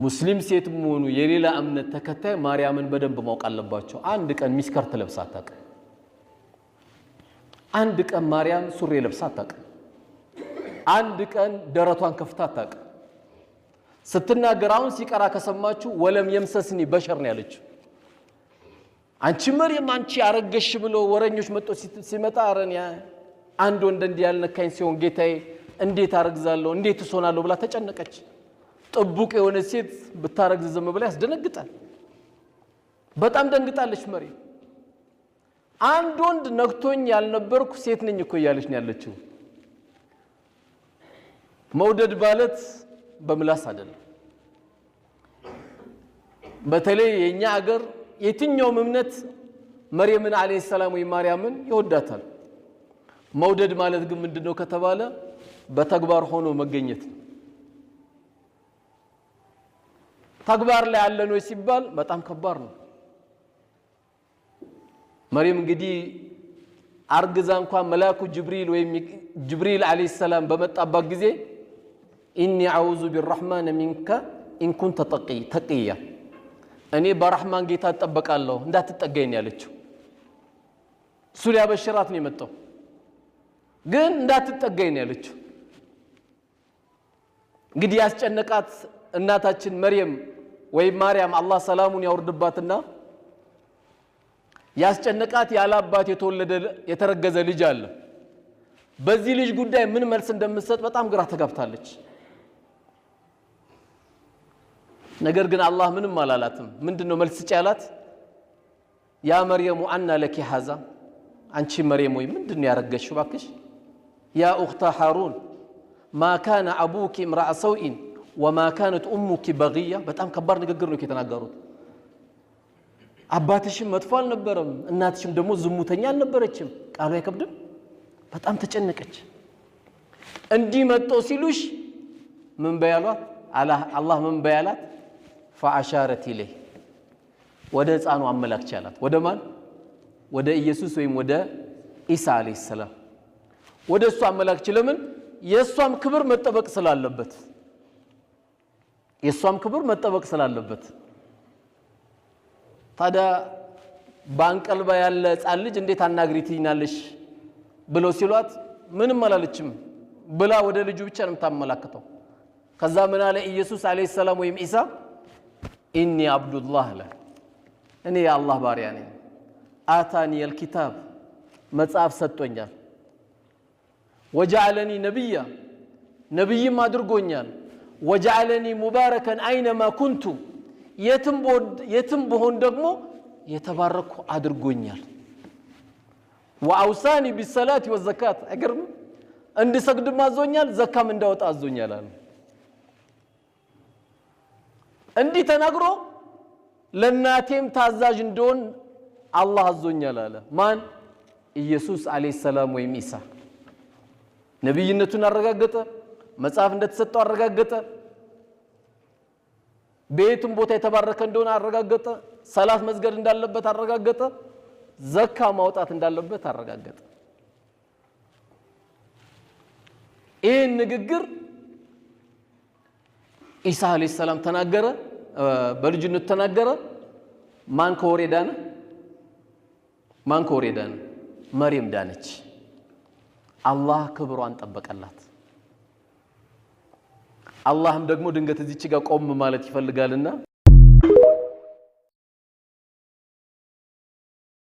ሙስሊም ሴትም ሆኑ የሌላ እምነት ተከታይ ማርያምን በደንብ ማወቅ አለባቸው። አንድ ቀን miniskirt ለብሳ አታውቅም። አንድ ቀን ማርያም ሱሪ ለብሳ አታውቅም። አንድ ቀን ደረቷን ከፍታ አታውቅም። ስትናገር አሁን ሲቀራ ከሰማችሁ ولم يمسسني بشر ነው ያለችው። አንቺ መርየም አንቺ አረገሽ ብሎ ወረኞች መጥቶ ሲመጣ አረን አንድ ወንድ እንዲህ ያልነካኝ ሲሆን ጌታዬ እንዴት አረግዛለሁ እንዴት እሆናለሁ ብላ ተጨነቀች። ጥቡቅ የሆነ ሴት ብታረግዝ ዝም ብላ ያስደነግጣል። በጣም ደንግጣለች መርየም። አንድ ወንድ ነክቶኝ ያልነበርኩ ሴት ነኝ እኮ እያለች ነው ያለችው። መውደድ ማለት በምላስ አይደለም። በተለይ የኛ አገር የትኛውም እምነት መርየምን عليه السلام ወይም ማርያምን ይወዳታል። መውደድ ማለት ግን ምንድነው ከተባለ በተግባር ሆኖ መገኘት ነው። ተግባር ላይ ያለን ወይ ሲባል በጣም ከባድ ነው። መርየም እንግዲህ አርግዛ እንኳን መላኩ ጅብሪል ወይም ጅብሪል عليه السلام በመጣባት ጊዜ إني أعوذ بالرحمن منك إن كنت تقيا እኔ በረሕማን ጌታ እጠበቃለሁ እንዳትጠጋኝ ያለችው። እሱ ሊያበሽራት ነው የመጣው፣ ግን እንዳትጠጋኝ ያለችው። እንግዲህ ያስጨነቃት እናታችን መርየም ወይም ማርያም አላህ ሰላሙን ያውርድባትና ያስጨነቃት ያለ አባት የተወለደ የተረገዘ ልጅ አለ። በዚህ ልጅ ጉዳይ ምን መልስ እንደምትሰጥ በጣም ግራ ተጋብታለች። ነገር ግን አላህ ምንም አላላትም። ምንድነው መልስ ስጪ ያላት? يا مريم أنى لك هذا፣ አንቺ መርየም ወይ ምንድነው ያረገዝሽው እባክሽ? يا أخت هارون ما كان أبوك امرأ سوء وما كانت أمك بغيا። በጣም ከባድ ንግግር ነው የተናገሩት። አባትሽም መጥፎ አልነበረም፣ እናትሽም ደግሞ ዝሙተኛ አልነበረችም። ቃሉ አይከብድም? በጣም ተጨነቀች። እንዲህ መጦ ሲሉሽ ምን በያሏት? አላህ ምን በያላት? فأشارت إليه ወደ ሕፃኑ አመላክች አላት። ወደ ማን? ወደ ኢየሱስ ወይም ወደ ኢሳ عليه السلام ወደ እሱ አመላክች። ለምን? የእሷም ክብር መጠበቅ ስላለበት፣ የእሷም ክብር መጠበቅ ስላለበት። ታዲያ በአንቀልባ ያለ ሕፃን ልጅ እንዴት አናግሪ ትይናለሽ ብለው ሲሏት ምንም አላለችም ብላ ወደ ልጁ ብቻ ነው የምታመላክተው። ከዛ ምን አለ ኢየሱስ عليه السلام ወይም ኢሳ إني عبد الله አለ፣ እኔ የአላህ ባሪያ ነኝ። آتاني الكتاب መጽሐፍ ሰጥቶኛል። وجعلني نبيا ነቢይም አድርጎኛል። وجعلني مباركا أين ما كنت የትም ብሆን ደግሞ የተባረኩ አድርጎኛል። وأوصاني بالصلاة والزكاة አይገርምም? እንድሰግድም አዞኛል፣ ዘካም እንዳወጣ አዞኛል አለ። እንዲህ ተናግሮ ለእናቴም ታዛዥ እንደሆን አላህ አዞኛል አለ። ማን? ኢየሱስ عليه السلام ወይም ኢሳ። ነቢይነቱን አረጋገጠ። መጽሐፍ እንደተሰጠው አረጋገጠ። በየትም ቦታ የተባረከ እንደሆነ አረጋገጠ። ሰላት መስገድ እንዳለበት አረጋገጠ። ዘካ ማውጣት እንዳለበት አረጋገጠ። ይህን ንግግር ኢሳ ዓለይሂ ሰላም ተናገረ፣ በልጅነቱ ተናገረ። ማን ከወሬ ዳነ? ማን ከወሬ ዳነ? መርየም ዳነች። አላህ ክብሯን ጠበቀላት። አላህም ደግሞ ድንገት እዚች ጋር ቆም ማለት ይፈልጋልና